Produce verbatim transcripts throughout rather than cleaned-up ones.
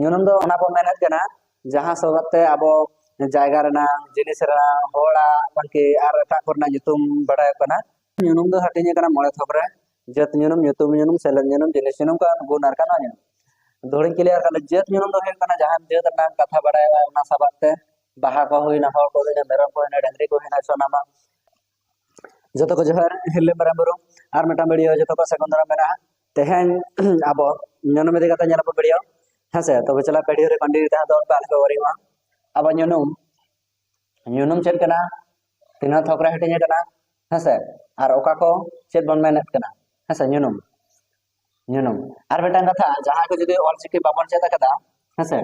ᱧᱩᱱᱩᱢ ᱫᱚ ᱚᱱᱟ ᱵᱚ ᱢᱮᱱᱮᱫ ᱠᱟᱱᱟ, ᱡᱟᱦᱟᱸ ᱥᱟᱵᱟᱵ ᱛᱮ ᱟᱵᱚ ᱡᱟᱭᱜᱟ ᱨᱮᱱᱟᱜ, ᱡᱤᱱᱤᱥ ᱨᱮᱱᱟᱜ, ᱦᱚᱲᱟᱜ, ᱵᱟᱝᱠᱤ ᱟᱨ ᱮᱴᱟᱜ ᱠᱚᱨᱮᱱᱟᱜ ᱧᱩᱛᱩᱢ ᱵᱟᱲᱟᱭᱚᱜ ᱠᱟᱱᱟ᱾ ᱧᱩᱱᱩᱢ ᱫᱚ ᱦᱟᱹᱴᱤᱧ ᱟᱠᱟᱱᱟ ᱢᱚᱬᱮ ᱛᱷᱚᱠ ᱨᱮ: ᱡᱟᱹᱛ ᱧᱩᱱᱩᱢ, ᱧᱩᱛᱩᱢ ᱧᱩᱱᱩᱢ, ᱥᱮᱞᱮᱫ ᱧᱩᱱᱩᱢ, ᱡᱤᱱᱤᱥ ᱧᱩᱱᱩᱢ, ᱜᱩᱱ ᱟᱨ ᱠᱟᱱᱟ ᱧᱩᱱᱩᱢ᱾ ᱫᱷᱩᱲᱤᱧ ᱠᱞᱤᱭᱟᱨ ᱠᱟᱜ ᱞᱮ, ᱡᱟᱹᱛ ᱧᱩᱱᱩᱢ ᱫᱚ ᱦᱩᱭᱩᱜ ᱠᱟᱱᱟ ᱡᱟᱦᱟᱸ ᱡᱟᱹᱛ ᱨᱮᱱᱟᱜ ᱠᱟᱛᱷᱟ ᱵᱟᱲᱟᱭᱚᱜᱼᱟ, ᱚᱱᱟ ᱥᱟᱵᱟᱵ ᱛᱮ ᱵᱟᱦᱟ ᱠᱚ ᱦᱩᱭᱱᱟ, ᱦᱚᱲ ᱠᱚ ᱦᱩᱭᱱᱟ, ᱢᱮᱨᱚᱢ ᱠᱚ ᱦᱩᱭᱱᱟ, ᱰᱟᱹᱝᱨᱤ ᱠᱚ ᱦᱩᱭᱱᱟ, ᱥᱟᱱᱟᱢᱟᱜ᱾ ᱡᱚᱛᱚ ᱠᱚ ᱡᱚᱦᱟᱨ, ᱦᱤᱨᱞᱟᱹ ᱢᱟᱨᱟᱝ ᱵᱩᱨᱩ, ᱟᱨ ᱢᱤᱫᱴᱟᱝ ᱵᱷᱤᱰᱤᱭᱳ ᱡᱚᱛᱚ ᱠᱚ ᱥᱟᱹᱜᱩᱱ ᱫᱟᱨᱟᱢ ᱢᱮᱱᱟᱜᱼᱟ᱾ ᱛᱮᱦᱮᱧ ᱟᱵᱚ ᱧᱩᱱᱩᱢ ᱤᱫᱤ ᱠᱟᱛᱮ ᱧᱮᱞ ᱟᱵᱚ ᱵᱷᱤᱰᱤᱭᱳ, ᱦᱮᱸᱥᱮ? ᱛᱚᱵᱮ ᱪᱟᱞᱟᱜ ᱵᱷᱤᱰᱤᱭᱳ ᱨᱮ ᱠᱚᱱᱴᱤᱱᱤᱭᱩ ᱛᱟᱦᱮᱸ ᱫᱚ ᱟᱞᱚ ᱯᱮ ᱵᱚᱨᱤᱝᱚᱜᱼᱟ᱾ ᱟᱵᱚ ᱧᱩᱱᱩᱢ, ᱧᱩᱱᱩᱢ ᱪᱮᱫ ᱠᱟᱱᱟ, ᱛᱤᱱᱟᱹᱜ ᱛᱷᱚᱠ ᱨᱮ ᱦᱟᱹᱴᱤᱧ ᱟᱠᱟᱱᱟ, ᱦᱮᱸᱥᱮ? ᱟᱨ ᱚᱠᱟ ᱠᱚ ᱪᱮᱫ ᱵᱚᱱ ᱢᱮᱱᱮᱫ ᱠᱟᱱᱟ, ᱦᱮᱸᱥᱮ? ᱧᱩᱱᱩᱢ, ᱧᱩᱱᱩᱢ᱾ ᱟᱨ ᱢᱤᱫᱴᱟᱝ ᱠᱟᱛᱷᱟ, ᱡᱟᱦᱟᱸᱭ ᱠᱚ ᱡᱩᱫᱤ ᱚᱞᱪᱤᱠᱤ ᱵᱟᱵᱚᱱ ᱪᱮᱫ ᱟᱠᱟᱫᱟ, ᱦᱮᱸᱥᱮ,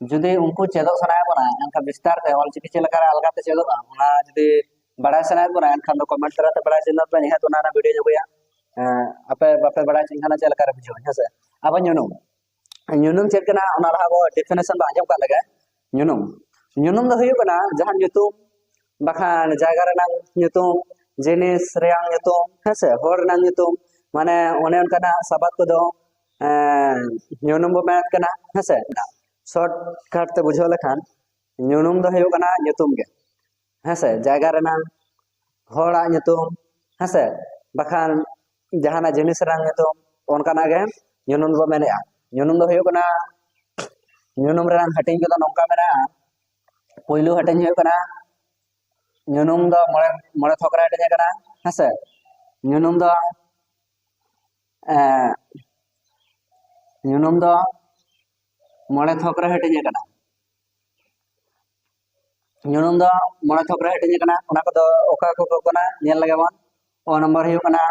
ᱡᱩᱫᱤ ᱩᱱᱠᱩ ᱪᱮᱫᱚᱜ ᱥᱟᱱᱟᱭᱮᱫ ᱵᱚᱱᱟ, ᱮᱱᱠᱷᱟᱱ ᱵᱤᱥᱛᱟᱨ ᱛᱮ ᱚᱞᱪᱤᱠᱤ ᱪᱮᱫ ᱞᱮᱠᱟᱨᱮ ᱟᱞᱜᱟᱛᱮ ᱪᱮᱫᱚᱜᱼᱟ, ᱚᱱᱟ ᱡᱩᱫᱤ ᱵᱟᱲᱟᱭ ᱥᱟᱱᱟᱭᱮᱫ ᱵᱚᱱᱟ, ᱮᱱᱠᱷᱟᱱ ᱫᱚ ᱠᱚᱢᱮᱱᱴ ᱛᱟᱞᱟᱛᱮ ᱵᱟᱲᱟᱭ ᱦᱚᱪᱚ ᱧᱚᱜ ᱯᱮ, ᱱᱤᱦᱟᱹᱛ ᱚᱱᱟ ᱨᱮᱱᱟᱜ ᱵᱷᱤᱰᱤᱭᱳᱧ ᱟᱹᱜᱩᱭᱟ᱾ ᱮᱸ, ᱟᱯᱮ ᱵᱟᱯᱮ ᱵᱟᱲᱟᱭ ᱦᱚᱪᱚᱧ ᱠᱷᱟᱱ ᱪᱮᱫ ᱞᱮᱠᱟᱨᱮ ᱵᱩᱡᱷᱟᱹᱣᱟᱹᱧ, ᱦᱮᱸᱥᱮ? ᱟᱵᱚ ᱧᱩᱱᱩᱢ, ᱧᱩᱱᱩᱢ ᱪᱮᱫ ᱠᱟᱱᱟ, ᱚᱱᱟ ᱞᱟᱦᱟ ᱵᱚ ᱰᱤᱯᱷᱤᱱᱮᱥᱚᱱ ᱵᱚ ᱟᱸᱡᱚᱢ ᱠᱟᱜ ᱞᱮᱜᱮ᱾ ᱧᱩᱱᱩᱢ, ᱧᱩᱱᱩᱢ ᱫᱚ ᱦᱩᱭᱩᱜ ᱠᱟᱱᱟ ᱡᱟᱦᱟᱸ ᱧᱩᱛᱩᱢ, ᱵᱟᱠᱷᱟᱱ ᱡᱟᱭᱜᱟ ᱨᱮᱱᱟᱜ ᱧᱩᱛᱩᱢ, ᱡᱤᱱᱤᱥ ᱨᱮᱭᱟᱜ ᱧᱩᱛᱩᱢ, ᱦᱮᱸᱥᱮ, ᱦᱚᱲ ᱨᱮᱱᱟᱜ ᱧᱩᱛᱩᱢ, ᱢᱟᱱᱮ ᱚᱱᱮ ᱚᱱᱠᱟᱱᱟᱜ ᱥᱟᱵᱟᱫ ᱠᱚᱫᱚ, ᱮᱸ, ᱧᱩᱱᱩᱢ ᱵᱚ ᱢᱮᱱᱮᱫ ᱠᱟᱱᱟ, ᱦᱮᱸᱥᱮ᱾ ᱥᱚᱨᱴ ᱠᱟᱴ ᱛᱮ ᱵᱩᱡᱷᱟᱹᱣ ᱞᱮᱠᱷᱟᱱ, ᱧᱩᱱᱩᱢ ᱫᱚ ᱦᱩᱭᱩᱜ ᱠᱟᱱᱟ ᱧᱩᱛᱩᱢ ᱜᱮ, ᱦᱮᱸᱥᱮ, ᱡᱟᱭᱜᱟ ᱨᱮᱱᱟᱜ, ᱦᱚᱲᱟᱜ ᱧᱩᱛᱩᱢ, ᱦᱮᱸᱥᱮ, ᱵᱟᱠᱷᱟᱱ ᱡᱟᱦᱟᱱᱟᱜ ᱡᱤᱱᱤᱥ ᱨᱮᱱᱟᱜ ᱧᱩᱛᱩᱢ, ᱚᱱᱠᱟᱱᱟᱜ ᱜᱮ ᱧᱩᱱᱩᱢ ᱫᱚᱵᱚ ᱢᱮᱱᱮᱫᱼᱟ᱾ ᱧᱩᱱᱩᱢ ᱫᱚ ᱦᱩᱭᱩᱜ ᱠᱟᱱᱟ, ᱧᱩᱱᱩᱢ ᱨᱮᱱᱟᱜ ᱦᱟᱹᱴᱤᱧ ᱠᱚᱫᱚ ᱱᱚᱝᱠᱟ ᱢᱮᱱᱟᱜᱼᱟ᱾ ᱯᱩᱭᱞᱩ ᱦᱟᱹᱴᱤᱧ ᱦᱩᱭᱩᱜ ᱠᱟᱱᱟ, ᱧᱩᱱᱩᱢ ᱫᱚ ᱢᱚᱬᱮ, ᱢᱚᱬᱮ ᱛᱷᱚᱠ ᱨᱮ ᱦᱟᱹᱴᱤᱧ ᱟᱠᱟᱱᱟ, ᱦᱮᱸᱥᱮ᱾ ᱧᱩᱱᱩᱢ ᱫᱚ, ᱮᱸ, ᱧᱩᱱᱩᱢ ᱫᱚ ᱢᱚᱬᱮ ᱛᱷᱚᱠ ᱨᱮ ᱦᱟᱹᱴᱤᱧ ᱟᱠᱟᱱᱟ᱾ ᱧᱩᱱᱩᱢ ᱫᱚ ᱢᱚᱬᱮ ᱛᱷᱚᱠ ᱨᱮ ᱦᱟᱹᱴᱤᱧ ᱟᱠᱟᱱᱟ᱾ ᱚᱱᱟ ᱠᱚᱫᱚ ᱚᱠᱟ ᱠᱚ ᱠᱚ ᱠᱟᱱᱟ, ᱧᱮᱞ ᱞᱮᱜᱮ ᱵᱚᱱ᱾ ᱚ ᱱᱚᱢᱵᱚᱨ ᱦᱩᱭᱩᱜ ᱠᱟᱱᱟ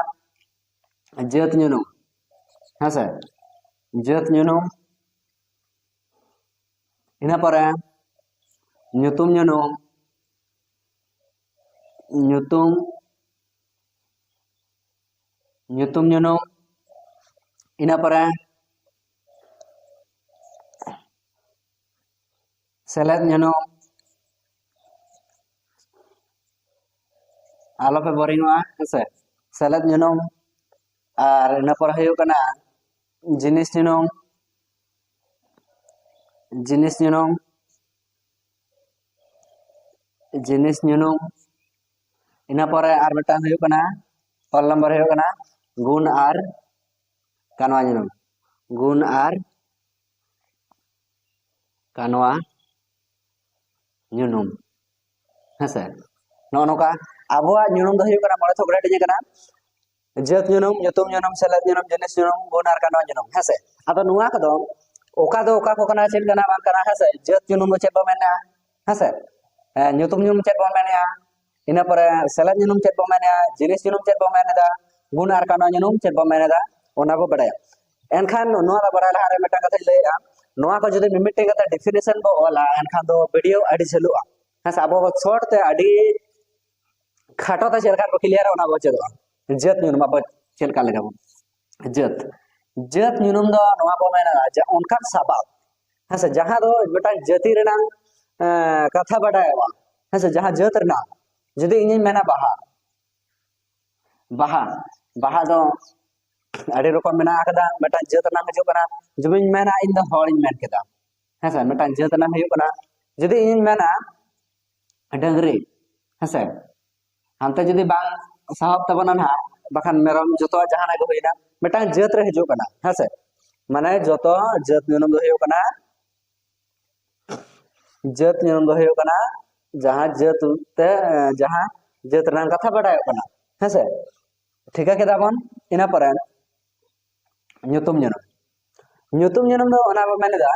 ᱡᱟᱹᱛ ᱧᱩᱱᱩᱢ, ᱦᱮᱸᱥᱮ, ᱡᱟᱹᱛ ᱧᱩᱱᱩᱢ᱾ ᱤᱱᱟᱹ ᱯᱚᱨᱮ ᱧᱩᱛᱩᱢ ᱧᱩᱱᱩᱢ, ᱧᱩᱛᱩᱢ, ᱧᱩᱛᱩᱢ ᱧᱩᱱᱩᱢ᱾ ᱤᱱᱟᱹ ᱯᱚᱨᱮ ᱥᱮᱞᱮᱫ ᱧᱩᱱᱩᱢ, ᱟᱞᱚᱯᱮ ᱵᱳᱨᱤᱝᱚᱜᱼᱟ, ᱦᱮᱸᱥᱮ᱾ ᱥᱮᱞᱮᱫ ᱧᱩᱱᱩᱢ, ᱟᱨ ᱤᱱᱟᱹ ᱯᱚᱨᱮ ᱦᱩᱭᱩᱜ ᱠᱟᱱᱟ ᱡᱤᱱᱤᱥ ᱧᱩᱱᱩᱢ, ᱡᱤᱱᱤᱥ ᱧᱩᱱᱩᱢ, ᱡᱤᱱᱤᱥ ᱧᱩᱱᱩᱢ᱾ ᱤᱱᱟᱹ ᱯᱚᱨᱮ ᱟᱨ ᱢᱤᱫᱴᱟᱝ ᱦᱩᱭᱩᱜ ᱠᱟᱱᱟ, ᱨᱳᱞ ᱱᱟᱢᱵᱟᱨ ᱦᱩᱭᱩᱜ ᱠᱟᱱᱟ ᱜᱩᱱ ᱟᱨ ᱠᱟᱱᱣᱟ ᱧᱩᱱᱩᱢ, ᱜᱩᱱ ᱟᱨ ᱠᱟᱱᱣᱟ ᱧᱩᱱᱩᱢ᱾ ᱦᱮᱸᱥᱮ, ᱱᱚᱜᱼᱚ ᱱᱚᱝᱠᱟ ᱟᱵᱚᱣᱟᱜ ᱧᱩᱱᱩᱢ ᱫᱚ ᱦᱩᱭᱩᱜ ᱠᱟᱱᱟ ᱢᱚᱬᱮ ᱛᱷᱚᱠ ᱨᱮ ᱦᱟᱹᱴᱤᱧ ᱟᱠᱟᱱᱟ᱾ ᱡᱟᱹᱛ ᱧᱩᱱᱩᱢ, ᱧᱩᱛᱩᱢ ᱧᱩᱱᱩᱢ, ᱥᱮᱞᱮᱫ ᱧᱩᱱᱩᱢ, ᱡᱤᱱᱤᱥ ᱧᱩᱱᱩᱢ, ᱜᱩᱱ ᱟᱨ ᱠᱟᱱᱣᱟ ᱧᱩᱱᱩᱢ᱾ ᱦᱮᱸᱥᱮ, ᱟᱫᱚ ᱱᱚᱣᱟ ᱠᱚᱫᱚ ᱚᱠᱟ ᱫᱚ ᱚᱠᱟ ᱠᱚ ᱠᱟᱱᱟ, ᱪᱮᱫ ᱠᱟᱱᱟ ᱵᱟᱝ ᱠᱟᱱᱟ? ᱦᱮᱸᱥᱮ, ᱡᱟᱹᱛ ᱧᱩᱱᱩᱢ ᱫᱚ ᱪᱮᱫ ᱵᱚ ᱢᱮᱱᱟ? ᱦᱮᱸᱥᱮ, ᱦᱮᱸ, ᱧᱩᱛᱩᱢ ᱧᱩᱱᱩᱢ ᱪᱮᱫ ᱵᱚ ᱢᱮᱱᱮᱜᱼᱟ? ᱤᱱᱟᱹ ᱯᱚᱨᱮ ᱥᱮᱞᱮᱫ ᱧᱩᱱᱩᱢ ᱪᱮᱫ ᱵᱚ ᱢᱮᱱᱮᱜᱼᱟ? ᱡᱤᱱᱤᱥ ᱧᱩᱱᱩᱢ ᱪᱮᱫ ᱵᱚ ᱢᱮᱱᱮᱫᱟ? ᱜᱩᱱ ᱟᱨ ᱠᱟᱱᱣᱟ ᱧᱩᱱᱩᱢ ᱪᱮᱫ ᱵᱚ ᱢᱮᱱᱮᱫᱟ? ᱚᱱᱟ ᱵᱚ ᱵᱟᱰᱟᱭᱟ᱾ ᱮᱱᱠᱷᱟᱱ ᱱᱚᱣᱟ ᱫᱚ ᱵᱟᱰᱟᱭ ᱞᱟᱦᱟᱨᱮ ᱢᱤᱫᱴᱟᱝ ᱠᱟᱛᱷᱟᱧ ᱞᱟᱹᱭᱮᱫᱼᱟ, ᱱᱚᱣᱟ ᱠᱚ ᱡᱩᱫᱤ ᱢᱤᱢᱤᱫᱴᱮᱱ ᱠᱟᱛᱮ ᱰᱤᱯᱷᱤᱱᱮᱥᱚᱱ ᱵᱚ ᱚᱞᱟ, ᱮᱱᱠᱷᱟᱱ ᱫᱚ ᱵᱷᱤᱰᱤᱭᱳ ᱟᱹᱰᱤ ᱡᱷᱟᱹᱞᱩᱜᱼᱟ᱾ ᱦᱮᱸ ᱥᱮ, ᱟᱵᱚ ᱥᱚᱨᱴ ᱛᱮ ᱟᱹᱰᱤ ᱠᱷᱟᱴᱚ ᱛᱮ ᱪᱮᱫ ᱞᱮᱠᱟ ᱵᱚ ᱠᱞᱤᱭᱟᱨᱟ, ᱚᱱᱟ ᱵᱚ ᱪᱮᱫᱚᱜᱼᱟ᱾ ᱡᱟᱹᱛ ᱧᱩᱱᱩᱢ ᱟᱵᱚ ᱪᱮᱫ ᱞᱮᱠᱟ ᱞᱮᱠᱟ ᱵᱚᱱ ᱡᱟᱹᱛ, ᱡᱟᱹᱛ ᱧᱩᱱᱩᱢ ᱫᱚ ᱱᱚᱣᱟ ᱵᱚ ᱢᱮᱱᱟ ᱡᱮ ᱚᱱᱠᱟᱱ ᱥᱟᱯᱟᱵ, ᱦᱮᱸ ᱥᱮ, ᱡᱟᱦᱟᱸ ᱫᱚ ᱢᱤᱫᱴᱟᱝ ᱡᱟᱹᱛᱤ ᱨᱮᱱᱟᱝ ᱮᱸ, ᱠᱟᱛᱷᱟ ᱵᱟᱰᱟᱭᱚᱜᱼᱟ᱾ ᱦᱮᱸ ᱥᱮ, ᱡᱟᱦᱟᱸ ᱡᱟᱹᱛ ᱨᱮᱱᱟᱜ, ᱡᱩᱫᱤ ᱤᱧᱤᱧ ᱢᱮᱱᱟ ᱵᱟᱦᱟ, ᱵᱟᱦᱟ, ᱵᱟᱦᱟ ᱫᱚ ᱟᱹᱰᱤ ᱨᱚᱠᱚᱢ ᱢᱮᱱᱟᱜ ᱟᱠᱟᱫᱟ, ᱢᱤᱫᱴᱟᱝ ᱡᱟᱹᱛ ᱨᱮᱱᱟᱜ ᱦᱤᱡᱩᱜ ᱠᱟᱱᱟ᱾ ᱡᱩᱫᱤᱧ ᱢᱮᱱᱟ ᱤᱧ ᱫᱚ ᱦᱚᱲᱤᱧ ᱢᱮᱱ ᱠᱮᱫᱟ, ᱦᱮᱸ ᱥᱮ, ᱢᱤᱫᱴᱟᱝ ᱡᱟᱹᱛ ᱨᱮᱱᱟᱜ ᱦᱩᱭᱩᱜ ᱠᱟᱱᱟ᱾ ᱡᱩᱫᱤ ᱤᱧᱤᱧ ᱢᱮᱱᱟ ᱰᱟᱹᱝᱨᱤ, ᱦᱮᱸ ᱥᱮ, ᱦᱟᱱᱛᱮ ᱡᱩᱫᱤ ᱵᱟᱝ ᱥᱟᱦᱚᱵ ᱛᱟᱵᱚᱱᱟ ᱱᱟᱦᱟᱜ, ᱵᱟᱠᱷᱟᱱ ᱢᱮᱨᱚᱢ, ᱡᱚᱛᱚᱣᱟᱜ ᱡᱟᱦᱟᱱᱟᱜ ᱜᱮ ᱦᱩᱭᱱᱟ, ᱢᱤᱫᱴᱟᱝ ᱡᱟᱹᱛ ᱨᱮ ᱦᱤᱡᱩᱜ ᱠᱟᱱᱟ᱾ ᱦᱮᱸ ᱥᱮ, ᱢᱟᱱᱮ ᱡᱚᱛᱚ ᱡᱟᱹᱛ ᱧᱩᱱᱩᱢ ᱫᱚ ᱦᱩᱭᱩᱜ ᱠᱟᱱᱟ, ᱡᱟᱹᱛ ᱧᱩᱱᱩᱢ ᱫᱚ ᱦᱩᱭᱩᱜ ᱠᱟᱱᱟ ᱡᱟᱦᱟᱸ ᱡᱟᱹᱛ ᱛᱮ, ᱡᱟᱦᱟᱸ ᱡᱟᱹᱛ ᱨᱮᱱᱟᱜ ᱠᱟᱛᱷᱟ ᱵᱟᱰᱟᱭᱚᱜ ᱠᱟᱱᱟ᱾ ᱦᱮᱸ ᱥᱮ, ᱴᱷᱤᱠᱟᱹ ᱠᱮᱫᱟ ᱵᱚᱱ᱾ ᱤᱱᱟᱹ ᱯᱚᱨᱮ ᱧᱩᱛᱩᱢ ᱧᱩᱱᱩᱢ, ᱧᱩᱛᱩᱢ ᱧᱩᱱᱩᱢ ᱫᱚ ᱚᱱᱟ ᱵᱚ ᱢᱮᱱ ᱮᱫᱟ,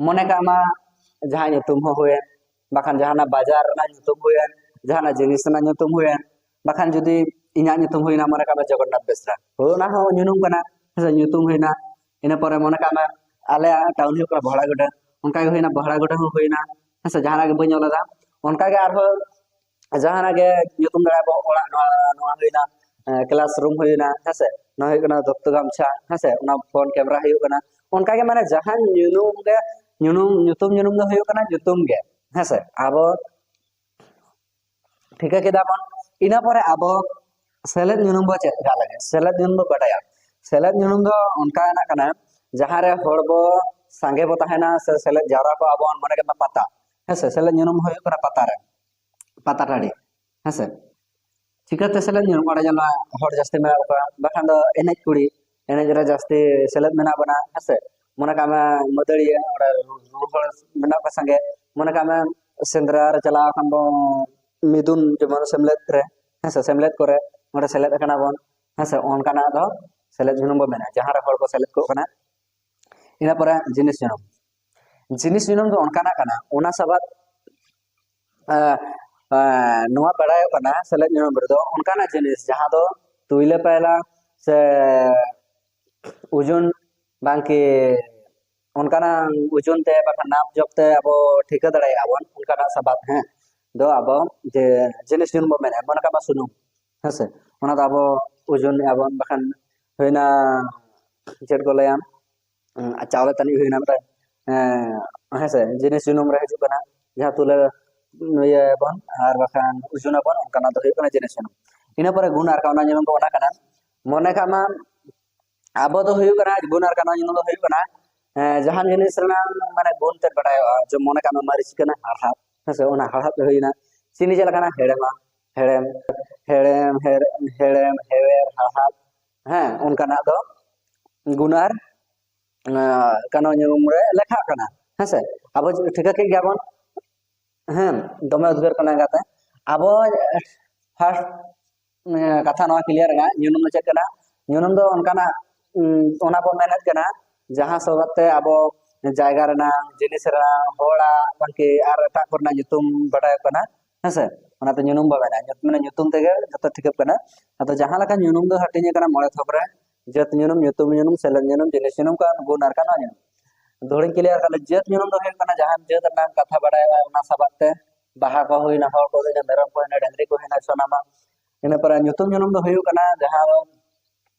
ᱢᱚᱱᱮ ᱠᱟᱜ ᱢᱟ ᱡᱟᱦᱟᱸ ᱧᱩᱛᱩᱢ ᱦᱚᱸ ᱦᱩᱭᱮᱱ, ᱵᱟᱠᱷᱟᱱ ᱡᱟᱦᱟᱱᱟᱜ ᱵᱟᱡᱟᱨ ᱨᱮᱱᱟᱜ ᱧᱩᱛᱩᱢ ᱦᱩᱭᱮᱱ, ᱡᱟᱦᱟᱱᱟᱜ ᱡᱤᱱᱤᱥ ᱨᱮᱱᱟᱜ ᱧᱩᱛᱩᱢ ᱦᱩᱭᱮᱱ, ᱵᱟᱠᱷᱟᱱ ᱡᱩᱫᱤ ᱤᱧᱟᱹᱜ ᱧᱩᱛᱩᱢ ᱦᱩᱭᱱᱟ, ᱢᱚᱱᱮ ᱠᱟᱜ ᱢᱮ ᱡᱚᱜᱚᱱᱱᱟᱛᱷ ᱵᱮᱥᱨᱟ, ᱦᱳᱭ, ᱚᱱᱟ ᱦᱚᱸ ᱧᱩᱱᱩᱢ ᱠᱟᱱᱟ, ᱦᱮᱸ ᱥᱮ, ᱧᱩᱛᱩᱢ ᱦᱩᱭᱱᱟ᱾ ᱤᱱᱟᱹ ᱯᱚᱨᱮ ᱢᱚᱱᱮ ᱠᱟᱜ ᱢᱮ ᱟᱞᱮᱭᱟᱜ ᱴᱟᱣᱩᱱ ᱦᱩᱭᱩᱜ ᱠᱟᱱᱟ ᱵᱚᱦᱲᱟᱜᱚᱰᱟ, ᱚᱱᱠᱟ ᱜᱮ ᱦᱩᱭᱱᱟ, ᱵᱚᱦᱲᱟᱜᱚᱰᱟ ᱦᱚᱸ ᱦᱩᱭᱱᱟ, ᱦᱮᱸ ᱥᱮ, ᱡᱟᱦᱟᱱᱟᱜ ᱜᱮ ᱵᱟᱹᱧ ᱚᱞ ᱟᱫᱟ, ᱚᱱᱠᱟ ᱜᱮ ᱟᱨᱦᱚᱸ ᱡᱟᱦᱟᱱᱟᱜ ᱜᱮ ᱧᱩᱛᱩᱢ ᱫᱟᱲᱮᱭᱟᱜᱼᱟ ᱵᱚ, ᱚᱲᱟᱜ, ᱱᱚᱣᱟ, ᱱᱚᱣᱟ ᱦᱩᱭᱱᱟ, ᱠᱞᱟᱥ ᱨᱩᱢ ᱦᱩᱭᱱᱟ, ᱦᱮᱸ ᱥᱮ, ᱱᱚᱣᱟ ᱦᱩᱭᱩᱜ ᱠᱟᱱᱟ ᱫᱚᱛᱚ ᱜᱟᱢᱪᱷᱟ, ᱦᱮᱸ ᱥᱮ, ᱚᱱᱟ ᱯᱷᱳᱱ ᱠᱮᱢᱮᱨᱟ ᱦᱩᱭᱩᱜ ᱠᱟᱱᱟ᱾ ᱚᱱᱠᱟ ᱜᱮ ᱢᱟᱱᱮ ᱡᱟᱦᱟᱱ ᱧᱩᱱᱩᱢ ᱜᱮ, ᱧᱩᱱᱩᱢ, ᱧᱩᱛᱩᱢ ᱧᱩᱱᱩᱢ ᱫᱚ ᱦᱩᱭᱩᱜ ᱠᱟᱱᱟ ᱧᱩᱛᱩᱢ ᱜᱮ, ᱦᱮᱸ ᱥᱮ᱾ ᱟᱵᱚ ᱴᱷᱤᱠᱟᱹ ᱠᱮᱫᱟ ᱵᱚᱱ᱾ ᱤᱱᱟᱹ ᱯᱚᱨᱮ ᱟᱵᱚ ᱥᱮᱞᱮᱫ ᱧᱩᱱᱩᱢ ᱵᱚ ᱪᱮᱫ ᱠᱟᱜ ᱞᱟᱹᱜᱤᱫ, ᱥᱮᱞᱮᱫ ᱧᱩᱱᱩᱢ ᱵᱚ ᱵᱟᱰᱟᱭᱟ᱾ ᱥᱮᱞᱮᱫ ᱧᱩᱱᱩᱢ ᱫᱚ ᱚᱱᱠᱟᱱᱟᱜ ᱠᱟᱱᱟ ᱡᱟᱦᱟᱸ ᱨᱮ ᱦᱚᱲ ᱵᱚ ᱥᱟᱸᱜᱮ ᱵᱚ ᱛᱟᱦᱮᱱᱟ ᱥᱮ ᱥᱮᱞᱮᱫ ᱡᱟᱣᱨᱟ ᱠᱚᱜᱼᱟ ᱵᱚᱱ, ᱢᱚᱱᱮ ᱠᱟᱜ ᱢᱮ ᱯᱟᱛᱟ, ᱦᱮᱸ ᱥᱮ, ᱥᱮᱞᱮᱫ ᱧᱩᱱᱩᱢ ᱦᱩᱭᱩᱜ ᱠᱟᱱᱟ ᱯᱟᱛᱟ ᱨᱮ, ᱯᱟᱛᱟ ᱴᱟᱺᱰᱤ, ᱦᱮᱸ ᱥᱮ᱾ ᱪᱤᱠᱟᱹᱛᱮ ᱥᱮᱞᱮᱫ ᱧᱩᱱᱩᱢ? ᱚᱸᱰᱮ ᱧᱮᱞ ᱢᱮ ᱦᱚᱲ ᱡᱟᱹᱥᱛᱤ ᱢᱮᱱᱟᱜ ᱠᱚᱣᱟ, ᱵᱟᱠᱷᱟᱱ ᱫᱚ ᱮᱱᱮᱡ ᱠᱩᱲᱤ, ᱮᱱᱮᱡ ᱨᱮ ᱡᱟᱹᱥᱛᱤ ᱥᱮᱞᱮᱫ ᱢᱮᱱᱟᱜ ᱵᱚᱱᱟ, ᱦᱮᱸ ᱥᱮ᱾ ᱢᱚᱱᱮ ᱠᱟᱜ ᱢᱮ ᱢᱟᱹᱫᱟᱹᱲᱤᱭᱟᱹ, ᱚᱸᱰᱮ ᱨᱩ ᱦᱚᱲ ᱢᱮᱱᱟᱜ ᱠᱚᱣᱟ ᱥᱟᱸᱜᱮ᱾ ᱢᱚᱱᱮ ᱠᱟᱜ ᱢᱮ ᱥᱮᱸᱫᱽᱨᱟ ᱨᱮ ᱪᱟᱞᱟᱣ ᱟᱠᱟᱱ ᱵᱚᱱ ᱢᱤᱫᱩᱱ ᱡᱮᱢᱚᱱ ᱥᱮᱢᱞᱮᱫ ᱨᱮ, ᱦᱮᱸ ᱥᱮ, ᱥᱮᱢᱞᱮᱫ ᱠᱚᱨᱮ ᱚᱸᱰᱮ ᱥᱮᱞᱮᱫ ᱟᱠᱟᱱᱟ ᱵᱚᱱ, ᱦᱮᱸ ᱥᱮ᱾ ᱚᱱᱠᱟᱱᱟᱜ ᱫᱚ ᱥᱮᱞᱮᱫ ᱧᱩᱱᱩᱢ ᱵᱚ ᱢᱮᱱᱟ, ᱡᱟᱦᱟᱸ ᱨᱮ ᱦᱚᱲ ᱠᱚ ᱥᱮᱞᱮᱫ ᱠᱚᱜ ᱠᱟᱱᱟ᱾ ᱤᱱᱟᱹ ᱯᱚᱨᱮ ᱡᱤᱱᱤᱥ ᱧᱩᱱᱩᱢ᱾ ᱡᱤᱱᱤᱥ ᱧᱩᱱᱩᱢ ᱫᱚ ᱚᱱᱠᱟᱱᱟᱜ ᱠᱟᱱᱟ, ᱚᱱᱟ ᱥᱟᱵᱟᱫ, ᱮ, ᱮ, ᱱᱚᱣᱟ ᱵᱟᱲᱟᱭᱚᱜ ᱠᱟᱱᱟ ᱥᱮᱞᱮᱫ ᱧᱩᱱᱩᱢ ᱨᱮᱫᱚ ᱚᱱᱠᱟᱱᱟᱜ ᱡᱤᱱᱤᱥ ᱡᱟᱦᱟᱸ ᱫᱚ ᱛᱩᱭᱞᱟᱹ ᱯᱟᱭᱞᱟ ᱥᱮ ᱳᱡᱚᱱ, ᱵᱟᱝᱠᱤ ᱚᱱᱠᱟᱱᱟᱜ ᱳᱡᱚᱱ ᱛᱮ ᱵᱟᱠᱷᱟᱱ ᱱᱟᱯ ᱡᱚᱯ ᱛᱮ ᱟᱵᱚ ᱴᱷᱤᱠᱟᱹ ᱫᱟᱲᱮᱭᱟᱜᱼᱟ ᱵᱚᱱ, ᱚᱱᱠᱟᱱᱟᱜ ᱥᱟᱵᱟᱫ, ᱦᱮᱸ, ᱫᱚ ᱟᱵᱚ ᱡᱮ ᱡᱤᱱᱤᱥ ᱧᱩᱱᱩᱢ ᱵᱚ ᱢᱮᱱᱮᱫᱼᱟ, ᱢᱚᱱᱮ ᱠᱟᱜ ᱢᱮ ᱥᱩᱱᱩᱢ, ᱦᱮᱸ ᱥᱮ, ᱚᱱᱟ ᱫᱚ ᱟᱵᱚ ᱳᱡᱚᱱᱮᱜᱼᱟ ᱵᱚᱱ, ᱵᱟᱠᱷᱟᱱ ᱦᱩᱭᱱᱟ ᱪᱮᱫ ᱠᱚ ᱞᱟᱹᱭᱟ, ᱩᱸ, ᱪᱟᱣᱞᱮ ᱛᱟᱹᱱᱤᱡ ᱦᱩᱭᱱᱟ ᱢᱤᱫᱴᱟᱝ, ᱮᱸ, ᱦᱮᱸ ᱥᱮ, ᱡᱤᱱᱤᱥ ᱧᱩᱱᱩᱢ ᱨᱮ ᱦᱤᱡᱩᱜ ᱠᱟᱱᱟ, ᱡᱟᱦᱟᱸ ᱛᱩᱞᱟᱹ ᱤᱭᱟᱹ ᱵᱚᱱ ᱟᱨ ᱵᱟᱠᱷᱟᱱ ᱳᱡᱚᱱ ᱟᱵᱚᱱ, ᱚᱱᱠᱟᱱᱟᱜ ᱫᱚ ᱦᱩᱭᱩᱜ ᱠᱟᱱᱟ ᱡᱤᱱᱤᱥ ᱧᱩᱱᱩᱢ᱾ ᱤᱱᱟᱹ ᱯᱚᱨᱮ ᱜᱩᱱ ᱟᱨ ᱠᱟᱣᱱᱟ ᱧᱩᱱᱩᱢ ᱫᱚ ᱚᱱᱟ ᱠᱟᱱᱟ, ᱢᱚᱱᱮ ᱠᱟᱜ ᱢᱟ ᱟᱵᱚ ᱫᱚ ᱦᱩᱭᱩᱜ ᱠᱟᱱᱟ, ᱜᱩᱱ ᱟᱨ ᱠᱟᱣᱱᱟ ᱧᱩᱱᱩᱢ ᱫᱚ ᱦᱩᱭᱩᱜ ᱠᱟᱱᱟ, ᱮᱸ, ᱡᱟᱦᱟᱱ ᱡᱤᱱᱤᱥ ᱨᱮᱱᱟᱜ ᱢᱟᱱᱮ ᱜᱩᱱ ᱛᱮᱫ ᱵᱟᱰᱟᱭᱚᱜᱼᱟ, ᱡᱮ ᱢᱚᱱᱮ ᱠᱟᱜ ᱢᱮ ᱢᱟᱹᱨᱤᱪ ᱠᱟᱱᱟ ᱦᱟᱲᱦᱟᱫ, ᱦᱮᱸ ᱥᱮ, ᱚᱱᱟ ᱦᱟᱲᱦᱟᱫ ᱫᱚ ᱦᱩᱭᱱᱟ᱾ ᱪᱤᱱᱤ ᱪᱮᱫ ᱞᱮᱠᱟᱱᱟ? ᱦᱮᱲᱮᱢᱟ, ᱦᱮᱲᱮᱢ, ᱦᱮᱲᱮᱢ, ᱦᱮᱲᱮᱢ, ᱦᱮᱲᱮᱢ, ᱦᱮᱣᱮᱨ, ᱦᱟᱲᱦᱟᱫ, ᱦᱮᱸ, ᱚᱱᱠᱟᱱᱟᱜ ᱫᱚ ᱜᱩᱱ ᱟᱨ, ᱮᱸ, ᱠᱟᱣᱱᱟ ᱧᱩᱱᱩᱢ ᱨᱮ ᱞᱮᱠᱷᱟᱜ ᱠᱟᱱᱟ, ᱦᱮᱸ ᱥᱮ᱾ ᱟᱵᱚ ᱴᱷᱤᱠᱟᱹ ᱠᱮᱫ ᱜᱮᱭᱟ ᱵᱚᱱ, ᱦᱮᱸ, ᱫᱚᱢᱮ ᱩᱫᱽᱜᱟᱹᱨ ᱠᱟᱱᱟ ᱮᱸᱜᱟᱛᱮ᱾ ᱟᱵᱚ first, ᱮᱸ, ᱠᱟᱛᱷᱟ ᱱᱚᱣᱟ clear ᱮᱱᱟ, ᱧᱩᱱᱩᱢ ᱫᱚ ᱪᱮᱫ ᱠᱟᱱᱟ? ᱧᱩᱱᱩᱢ ᱫᱚ ᱚᱱᱠᱟᱱᱟᱜ, ᱩᱸ, ᱚᱱᱟ ᱵᱚ ᱢᱮᱱᱮᱫ ᱠᱟᱱᱟ ᱡᱟᱦᱟᱸ ᱥᱟᱵᱟᱵ ᱛᱮ ᱟᱵᱚ ᱡᱟᱭᱜᱟ ᱨᱮᱱᱟᱜ, ᱡᱤᱱᱤᱥ ᱨᱮᱱᱟᱜ, ᱦᱚᱲᱟᱜ, ᱵᱟᱝᱠᱤ ᱟᱨ ᱮᱴᱟᱜ ᱠᱚᱨᱮᱱᱟᱜ ᱧᱩᱛᱩᱢ ᱵᱟᱰᱟᱭᱚᱜ ᱠᱟᱱᱟ, ᱦᱮᱸ ᱥᱮ? ᱚᱱᱟᱛᱮ ᱧᱩᱱᱩᱢ ᱵᱚ ᱢᱮᱱᱟ, ᱧᱩᱛ-, ᱢᱟᱱᱮ ᱧᱩᱛᱩᱢ ᱛᱮᱜᱮ ᱡᱚᱛᱚ ᱴᱷᱤᱠᱟᱹᱜ ᱠᱟᱱᱟ᱾ ᱟᱫᱚ ᱡᱟᱦᱟᱸ ᱞᱮᱠᱟ ᱧᱩᱱᱩᱢ ᱫᱚ ᱦᱟᱹᱴᱤᱧ ᱟᱠᱟᱱᱟ ᱢᱚᱬᱮ ᱛᱷᱚᱠ ᱨᱮ, ᱡᱟᱹᱛ ᱧᱩᱱᱩᱢ, ᱧᱩᱛᱩᱢ ᱧᱩᱱᱩᱢ, ᱥᱮᱞᱮᱫ ᱧᱩᱱᱩᱢ, ᱡᱤᱱᱤᱥ ᱧᱩᱱᱩᱢ, ᱠᱟᱱ ᱜᱩᱱ ᱟᱨ ᱠᱟᱱᱟ ᱧᱩᱱᱩᱢ᱾ ᱫᱷᱩᱲᱤᱧ clear ᱠᱟᱱᱟ, ᱡᱟᱹᱛ ᱧᱩᱱᱩᱢ ᱫᱚ ᱦᱩᱭᱩᱜ ᱠᱟᱱᱟ ᱡᱟᱦᱟᱱ ᱡᱟᱹᱛ ᱨᱮᱱᱟᱜ ᱠᱟᱛᱷᱟ ᱵᱟᱰᱟᱭᱚᱜᱼᱟ, ᱚᱱᱟ ᱥᱟᱵᱟᱫ ᱛᱮ ᱵᱟᱦᱟ ᱠᱚ ᱦᱩᱭᱱᱟ, ᱦᱚᱲ ᱠᱚ ᱦᱩᱭᱱᱟ, ᱢᱮᱨᱚᱢ ᱠᱚ ᱦᱩᱭᱱᱟ, ᱰᱟᱹᱝᱨᱤ ᱠᱚ ᱦᱩᱭᱱᱟ, ᱥᱟᱱᱟᱢᱟᱜ᱾ ᱤᱱᱟᱹ ᱯᱚᱨᱮ ᱧᱩᱛᱩᱢ ᱧᱩᱱᱩᱢ ᱫᱚ ᱦᱩᱭᱩᱜ ᱠᱟᱱᱟ ᱡᱟᱦᱟᱸ ᱫᱚ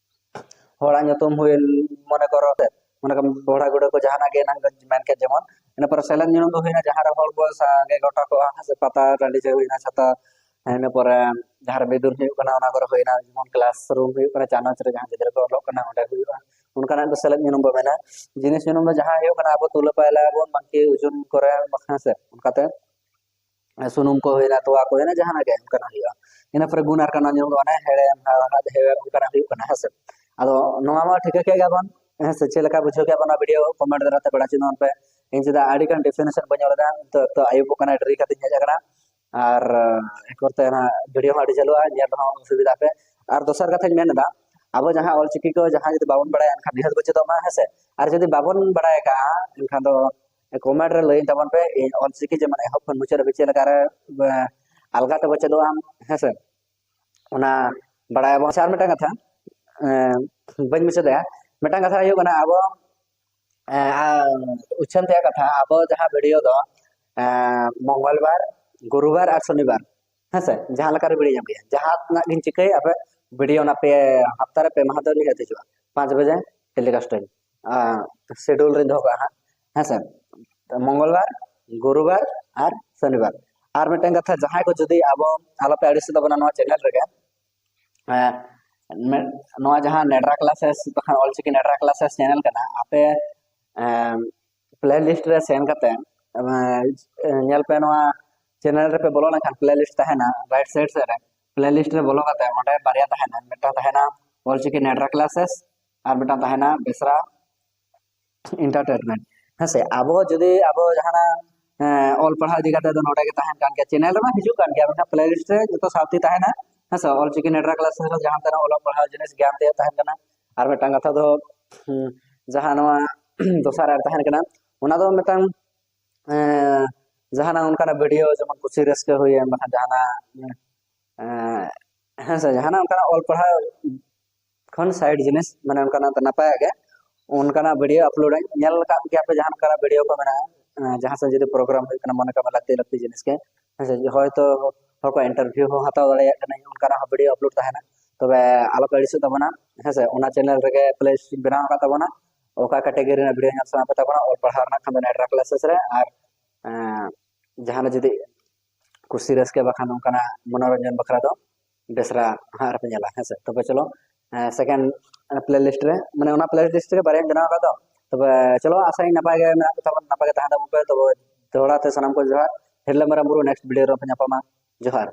ᱦᱚᱲᱟᱜ ᱧᱩᱛᱩᱢ ᱦᱩᱭᱮᱱ, ᱢᱚᱱᱮ ᱠᱚᱨᱚ, ᱢᱚᱱᱮ ᱠᱟᱜ ᱢᱮ ᱵᱚᱦᱲᱟ ᱜᱩᱰᱟᱹ ᱠᱚ ᱡᱟᱦᱟᱱᱟᱜ ᱜᱮ ᱮᱱᱟᱝ ᱢᱮᱱ ᱠᱮᱫ ᱡᱮᱢᱚᱱ᱾ ᱤᱱᱟᱹ ᱯᱚᱨᱮ ᱥᱮᱞᱮᱫ ᱧᱩᱱᱩᱢ ᱫᱚ ᱦᱩᱭᱱᱟ ᱡᱟᱦᱟᱸ ᱨᱮ ᱦᱚᱲ ᱠᱚ ᱥᱟᱸᱜᱮ ᱜᱚᱴᱟ ᱠᱚᱜᱼᱟ, ᱦᱮᱸ ᱥᱮ, ᱯᱟᱛᱟ ᱴᱟᱺᱰᱤ ᱡᱮ ᱦᱩᱭᱱᱟ, ᱪᱷᱟᱛᱟ, ᱤᱱᱟᱹ ᱯᱚᱨᱮ ᱡᱟᱦᱟᱸ ᱨᱮ ᱢᱤᱫᱩᱱ ᱦᱩᱭᱩᱜ ᱠᱟᱱᱟ ᱚᱱᱟ ᱠᱚᱨᱮ ᱦᱩᱭᱱᱟ, ᱡᱮᱢᱚᱱ class room ᱦᱩᱭᱩᱜ ᱠᱟᱱᱟ, ᱪᱟᱱᱟᱪ ᱨᱮ ᱡᱟᱦᱟᱸ ᱜᱤᱫᱽᱨᱟᱹ ᱠᱚ ᱚᱞᱚᱜ ᱠᱟᱱᱟ ᱚᱸᱰᱮ ᱦᱩᱭᱩᱜᱼᱟ, ᱚᱱᱠᱟᱱᱟᱜ ᱫᱚ ᱥᱮᱞᱮᱫ ᱧᱩᱱᱩᱢ ᱵᱚ ᱢᱮᱱᱟ᱾ ᱡᱤᱱᱤᱥ ᱧᱩᱱᱩᱢ ᱫᱚ ᱡᱟᱦᱟᱸ ᱦᱩᱭᱩᱜ ᱠᱟᱱᱟ, ᱟᱵᱚ ᱛᱩᱞᱟᱹ ᱯᱟᱭᱞᱟ ᱵᱚᱱ ᱵᱟᱝᱠᱤ ᱳᱡᱚᱱ ᱠᱚᱨᱮ, ᱦᱮᱸ ᱥᱮ, ᱚᱱᱠᱟᱛᱮ ᱥᱩᱱᱩᱢ ᱠᱚ ᱦᱩᱭᱱᱟ, ᱛᱚᱣᱟ ᱠᱚ ᱦᱩᱭᱱᱟ, ᱡᱟᱦᱟᱱᱟᱜ ᱜᱮ ᱚᱱᱠᱟᱱᱟᱜ ᱦᱩᱭᱩᱜᱼᱟ᱾ ᱤᱱᱟᱹ ᱯᱚᱨᱮ ᱜᱩᱱ ᱟᱨ ᱠᱟᱱᱟ ᱧᱩᱱᱩᱢ ᱫᱚ ᱚᱱᱮ ᱦᱮᱲᱮᱢ, ᱦᱟᱲᱦᱟᱫ, ᱦᱮᱣᱮᱨ, ᱚᱱᱠᱟᱱᱟᱜ ᱦᱩᱭᱩᱜ ᱠᱟᱱᱟ, ᱦᱮᱸ ᱥᱮ᱾ ᱟᱫᱚ ᱱᱚᱣᱟ ᱢᱟ ᱴᱷᱤᱠᱟᱹ ᱠᱮᱫ ᱜᱮᱭᱟ ᱵᱚᱱ, ᱦᱮᱸ ᱥᱮ᱾ ᱪᱮᱫ ᱞᱮᱠᱟ ᱵᱩᱡᱷᱟᱹᱣ ᱠᱮᱫ ᱵᱚᱱ ᱱᱚᱣᱟ ᱵᱷᱤᱰᱤᱭᱳ, ᱠᱚᱢᱮᱱᱴ ᱫᱟᱨᱟᱭ ᱛᱮ ᱵᱟᱲᱟᱭ ᱦᱚᱪᱚ ᱛᱟᱵᱚᱱ ᱯᱮ᱾ ᱤᱧ ᱪᱮᱫᱟᱜ ᱟᱹᱰᱤ ᱜᱟᱱ ᱰᱮᱯᱷᱤᱱᱮᱥᱚᱱ ᱵᱟᱹᱧ ᱚᱞ ᱮᱫᱟ, ᱱᱤᱛᱚᱜ ᱮᱠᱴᱩ ᱟᱹᱭᱩᱵᱚᱜ ᱠᱟᱱᱟ, ᱰᱮᱨᱤ ᱠᱟᱛᱮᱧ ᱦᱮᱡ ᱟᱠᱟᱱᱟ᱾ ᱟᱨ ᱮᱠ ᱠᱚᱨᱛᱮ ᱚᱱᱟ ᱵᱷᱤᱰᱤᱭᱳ ᱦᱚᱸ ᱟᱹᱰᱤ ᱪᱟᱹᱞᱩᱜᱼᱟ, ᱧᱮᱞ ᱨᱮᱦᱚᱸ ᱚᱥᱩᱵᱤᱫᱷᱟ ᱯᱮ᱾ ᱟᱨ ᱫᱚᱥᱟᱨ ᱠᱟᱛᱷᱟᱧ ᱢᱮᱱ ᱮᱫᱟ, ᱟᱵᱚ ᱡᱟᱦᱟᱸ ᱚᱞᱪᱤᱠᱤ ᱠᱚ ᱡᱟᱦᱟᱸ ᱡᱩᱫᱤ ᱵᱟᱵᱚᱱ ᱵᱟᱲᱟᱭᱟ, ᱮᱱᱠᱷᱟᱱ ᱱᱤᱦᱟᱹᱛ ᱵᱚ ᱪᱮᱫᱚᱜ ᱢᱟ, ᱦᱮᱸ ᱥᱮ᱾ ᱟᱨ ᱡᱩᱫᱤ ᱵᱟᱵᱚᱱ ᱵᱟᱲᱟᱭ ᱟᱠᱟᱜᱼᱟ, ᱮᱱᱠᱷᱟᱱ ᱫᱚ ᱠᱚᱢᱮᱱᱴ ᱨᱮ ᱞᱟᱹᱭ ᱛᱟᱵᱚᱱ ᱯᱮ, ᱤᱧ ᱚᱞᱪᱤᱠᱤ ᱡᱮᱢᱚᱱ ᱮᱦᱚᱵ ᱠᱷᱚᱱ ᱢᱩᱪᱟᱹᱫ ᱦᱟᱹᱵᱤᱡ ᱪᱮᱫ ᱞᱮᱠᱟᱨᱮ, ᱮ, ᱟᱞᱜᱟ ᱛᱮᱵᱚ ᱪᱮᱫᱚᱜᱼᱟ, ᱦᱮᱸ ᱥᱮ᱾ ᱚᱱᱟ ᱵᱟᱲᱟᱭᱟᱵᱚᱱ᱾ ᱟᱪᱪᱷᱟ, ᱟᱨ ᱢᱤᱫᱴᱟᱝ ᱠᱟᱛᱷᱟ, ᱮ, ᱵᱟᱹᱧ ᱢᱩᱪᱟᱹᱫᱮᱜᱼᱟ᱾ ᱢᱤᱫᱴᱟᱝ ᱠᱟᱛᱷᱟ ᱦᱩᱭᱩᱜ ᱠᱟᱱᱟ, ᱟᱵᱚ, ᱮ, ᱟ, ᱩᱪᱷᱟᱹᱱ ᱛᱮᱭᱟᱜ ᱠᱟᱛᱷᱟ, ᱟᱵᱚ ᱡᱟᱦᱟᱸ ᱵᱷᱤᱰᱤᱭᱳ ᱫᱚ, ᱮ, ᱢᱚᱝᱜᱚᱞ ᱵᱟᱨ, ᱜᱩᱨᱩᱵᱟᱨ ᱟᱨ ᱥᱚᱱᱤᱵᱟᱨ, ᱦᱮᱸ ᱥᱮ, ᱡᱟᱦᱟᱸ ᱞᱮᱠᱟ ᱨᱮ ᱵᱷᱤᱰᱤᱭᱳ ᱧᱟᱢ ᱜᱮᱭᱟ, ᱡᱟᱦᱟᱸ ᱛᱤᱱᱟᱹᱜ ᱜᱤᱧ ᱪᱤᱠᱟᱹᱭ, ᱟᱯᱮ ᱵᱷᱤᱰᱤᱭᱳ ᱚᱱᱟ ᱯᱮ ᱦᱟᱯᱛᱟ ᱨᱮ ᱯᱮ ᱢᱟᱦᱟ ᱫᱚ ᱱᱤᱦᱟᱹᱛ ᱦᱤᱡᱩᱜᱼᱟ, ᱯᱟᱸᱪ ᱵᱟᱡᱮ ᱴᱮᱞᱤᱠᱟᱥᱴ ᱴᱟᱭᱤᱢ, ᱟ, ᱥᱤᱰᱩᱞ ᱨᱤᱧ ᱫᱚᱦᱚ ᱠᱟᱜᱼᱟ ᱦᱟᱸᱜ, ᱦᱮᱸ ᱥᱮ᱾ ᱢᱚᱝᱜᱚᱞ ᱵᱟᱨ, ᱜᱩᱨᱩᱵᱟᱨ ᱟᱨ ᱥᱚᱱᱤᱵᱟᱨ᱾ ᱟᱨ ᱢᱤᱫᱴᱟᱝ ᱠᱟᱛᱷᱟ, ᱡᱟᱦᱟᱸᱭ ᱠᱚ ᱡᱩᱫᱤ ᱟᱵᱚ ᱟᱞᱚᱯᱮ ᱟᱹᱲᱤᱥ ᱛᱟᱵᱚᱱᱟ ᱱᱚᱣᱟ ᱪᱮᱱᱮᱞ ᱨᱮᱜᱮ, ᱮᱸ, ᱢᱮ-, ᱱᱚᱣᱟ ᱡᱟᱦᱟᱸ ᱱᱮᱰᱨᱟ ᱠᱞᱟᱥᱮᱥ, ᱵᱟᱠᱷᱟᱱ ᱚᱞᱪᱤᱠᱤ ᱱᱮᱰᱨᱟ ᱠᱞᱟᱥᱮᱥ ᱪᱮᱱᱮᱞ ᱠᱟᱱᱟ, ᱟᱯᱮ, ᱮᱸ, ᱯᱞᱮ ᱞᱤᱥᱴ ᱨᱮ ᱥᱮᱱ ᱠᱟᱛᱮ, ᱮᱸ, ᱧᱮᱞ ᱯᱮ, ᱱᱚᱣᱟ ᱪᱮᱱᱮᱞ ᱨᱮᱯᱮ ᱵᱚᱞᱚ ᱞᱮᱱᱠᱷᱟᱱ ᱯᱞᱮ ᱞᱤᱥᱴ ᱛᱟᱦᱮᱱᱟ ᱨᱟᱭᱤᱴ ᱥᱟᱭᱤᱰ ᱥᱮᱫ ᱨᱮ᱾ ᱯᱞᱮ ᱞᱤᱥᱴ ᱨᱮ ᱵᱚᱞᱚ ᱠᱟᱛᱮ ᱚᱸᱰᱮ ᱵᱟᱨᱭᱟ ᱛᱟᱦᱮᱱᱟ, ᱢᱤᱫᱴᱟᱝ ᱛᱟᱦᱮᱱᱟ ᱚᱞᱪᱤᱠᱤ ᱱᱮᱰᱨᱟ ᱠᱞᱟᱥᱮᱥ ᱟᱨ ᱢᱤᱫᱴᱟᱝ ᱛᱟᱦᱮᱱᱟ ᱵᱮᱥᱨᱟ ᱮᱱᱴᱟᱨᱴᱮᱱᱢᱮᱱᱴ᱾ ᱦᱮᱸ ᱥᱮ, ᱟᱵᱚ ᱡᱩᱫᱤ ᱟᱵᱚ ᱡᱟᱦᱟᱱᱟᱜ, ᱮᱸ, ᱚᱞ ᱯᱟᱲᱦᱟᱣ ᱤᱫᱤ ᱠᱟᱛᱮ ᱫᱚ ᱱᱚᱰᱮ ᱜᱮ ᱛᱟᱦᱮᱱ ᱠᱟᱱ ᱜᱮᱭᱟ, ᱪᱮᱱᱮᱞ ᱨᱮᱢᱟ ᱦᱤᱡᱩᱜ ᱠᱟᱱ ᱜᱮᱭᱟ, ᱢᱮᱱᱠᱷᱟᱱ ᱯᱞᱮ ᱞᱤᱥᱴ ᱨᱮ ᱡᱚᱛᱚ ᱥᱟᱶᱛᱮ ᱛᱟᱦᱮᱱᱟ᱾ ᱦᱮᱸ ᱥᱮ, ᱚᱞᱪᱤᱠᱤ ᱱᱮᱰᱨᱟ ᱠᱞᱟᱥᱮᱥ ᱨᱮ ᱡᱟᱦᱟᱸ ᱛᱤᱱᱟᱹᱜ ᱚᱞᱚᱜ ᱯᱟᱲᱦᱟᱣ ᱡᱤᱱᱤᱥ ᱜᱮᱭᱟᱱ ᱛᱮᱭᱟᱜ ᱛᱟᱦᱮᱱ ᱠᱟᱱᱟ᱾ ᱟᱨ ᱢᱤᱫᱴᱟᱝ ᱠᱟᱛᱷᱟ ᱫᱚ, ᱦᱩᱸ, ᱡᱟᱦᱟᱸ ᱱᱚᱣᱟ ᱫᱚᱥᱟᱨ ᱮᱰ ᱛᱟᱦᱮᱱ ᱠᱟᱱᱟ, ᱚᱱᱟ ᱫᱚ ᱢᱤᱫᱴᱟᱝ, ᱮᱸ, ᱡᱟᱦᱟᱱᱟᱜ ᱚᱱᱠᱟᱱᱟᱜ ᱵᱷᱤᱰᱤᱭᱳ, ᱡᱮᱢᱚᱱ ᱠᱩᱥᱤ ᱨᱟᱹᱥᱠᱟᱹ ᱦᱩᱭᱮᱱ, ᱵᱟᱠᱷᱟᱱ ᱡᱟᱦᱟᱱᱟᱜ, ᱮᱸ, ᱦᱮᱸ ᱥᱮ, ᱡᱟᱦᱟᱱᱟᱜ ᱚᱱᱠᱟᱱᱟᱜ ᱚᱞ ᱯᱟᱲᱦᱟᱣ ᱠᱷᱚᱱ ᱥᱟᱭᱤᱰ ᱡᱤᱱᱤᱥ, ᱢᱟᱱᱮ ᱚᱱᱠᱟᱱᱟᱜ ᱫᱚ ᱱᱟᱯᱟᱭᱟᱜ ᱜᱮ, ᱚᱱᱠᱟᱱᱟᱜ ᱵᱷᱤᱰᱤᱭᱳ ᱟᱯᱞᱳᱰ ᱟᱹᱧ᱾ ᱧᱮᱞ ᱟᱠᱟᱫ ᱜᱮᱭᱟ ᱯᱮ ᱡᱟᱦᱟᱸ ᱞᱮᱠᱟᱱᱟᱜ ᱵᱷᱤᱰᱤᱭᱳ ᱠᱚ ᱢᱮᱱᱟᱜᱼᱟ, ᱮᱸ, ᱡᱟᱦᱟᱸ ᱥᱮᱫ ᱡᱩᱫᱤ ᱯᱨᱳᱜᱨᱟᱢ ᱦᱩᱭᱩᱜ ᱠᱟᱱᱟ, ᱢᱚᱱᱮ ᱠᱟᱜ ᱢᱮ ᱞᱟᱹᱠᱛᱤ ᱞᱟᱹᱠᱛᱤ ᱡᱤᱱᱤᱥ ᱜᱮ, ᱦᱮᱸ ᱥᱮ, ᱦᱚᱭᱛᱳ ᱦᱚᱲ ᱠᱚ ᱤᱱᱴᱟᱨᱵᱷᱤᱭᱩ ᱦᱚᱸ ᱦᱟᱛᱟᱣ ᱫᱟᱲᱮᱭᱟᱜ ᱠᱟᱱᱟᱧ, ᱚᱱᱠᱟᱱᱟᱜ ᱦᱚᱸ ᱵᱷᱤᱰᱤᱭᱳ ᱟᱯᱞᱳᱰ ᱛᱟᱦᱮᱱᱟ᱾ ᱛᱚᱵᱮ ᱟᱞᱚ ᱯᱮ ᱟᱹᱲᱤᱥᱚᱜ ᱛᱟᱵᱚᱱᱟ, ᱦᱮᱸ ᱥᱮ, ᱚᱱᱟ ᱪᱮᱱᱮᱞ ᱨᱮᱜᱮ ᱯᱞᱮ ᱞᱤᱥᱴ ᱵᱮᱱᱟᱣ ᱟᱠᱟᱫ ᱛᱟᱵᱚᱱᱟ᱾ ᱚᱠᱟ ᱠᱮᱴᱮᱜᱚᱨᱤ ᱨᱮᱱᱟᱜ ᱵᱷᱤᱰᱤᱭᱳ ᱧᱮᱞ ᱥᱟᱱᱟ ᱯᱮ ᱛᱟᱵᱚᱱᱟ, ᱚᱞ ᱯᱟᱲᱦᱟᱣ ᱨᱮᱱᱟᱜ ᱠᱷᱟᱱ ᱫᱚ ᱱᱮᱰᱨᱟ ᱠᱞᱟᱥᱮᱥ ᱨᱮ, ᱟᱨ, ᱮᱸ, ᱡᱟᱦᱟᱱᱟᱜ ᱡᱩᱫᱤ ᱠᱩᱥᱤ ᱨᱟᱹᱥᱠᱟᱹ ᱵᱟᱠᱷᱟᱱ ᱚᱱᱠᱟᱱᱟᱜ ᱢᱚᱱᱳᱨᱚᱧᱡᱚᱱ ᱵᱟᱠᱷᱨᱟ ᱫᱚ ᱵᱮᱥᱨᱟ ᱦᱟᱸᱜ ᱨᱮᱯᱮ ᱧᱮᱞᱟ, ᱦᱮᱸ ᱥᱮ᱾ ᱛᱚᱵᱮ ᱪᱚᱞᱚ, ᱮᱸ, ᱥᱮᱠᱮᱱᱰ ᱯᱞᱮ ᱞᱤᱥᱴ ᱨᱮ, ᱢᱟᱱᱮ ᱚᱱᱟ ᱯᱞᱮ ᱞᱤᱥᱴ ᱨᱮ ᱵᱟᱨᱭᱟᱧ ᱵᱮᱱᱟᱣ ᱟᱠᱟᱫ ᱫᱚ᱾ ᱛᱚᱵᱮ ᱪᱚᱞᱚ, ᱟᱥᱟᱭᱟᱹᱧ ᱱᱟᱯᱟᱭ ᱜᱮ ᱢᱮᱱᱟᱜ ᱯᱮ ᱛᱟᱵᱚᱱ, ᱱᱟᱯᱟᱭ ᱜᱮ ᱛᱟᱦᱮᱱ ᱛᱟᱵᱚᱱ ᱯᱮ᱾ ᱛᱚᱵᱮ ᱫᱚᱦᱲᱟ ᱛᱮ ᱥᱟᱱᱟᱢ ᱠᱚ ᱡᱚᱦᱟᱨ᱾ ᱦᱤᱨᱞᱟᱹ ᱢᱟᱨᱟᱝ ᱵᱩᱨᱩ ᱱᱮᱠᱥᱴ ᱵᱷᱤᱰᱤᱭᱳ ᱨᱮ ᱧᱟᱯᱟᱢᱟ᱾ ᱡᱚᱦᱟᱨ᱾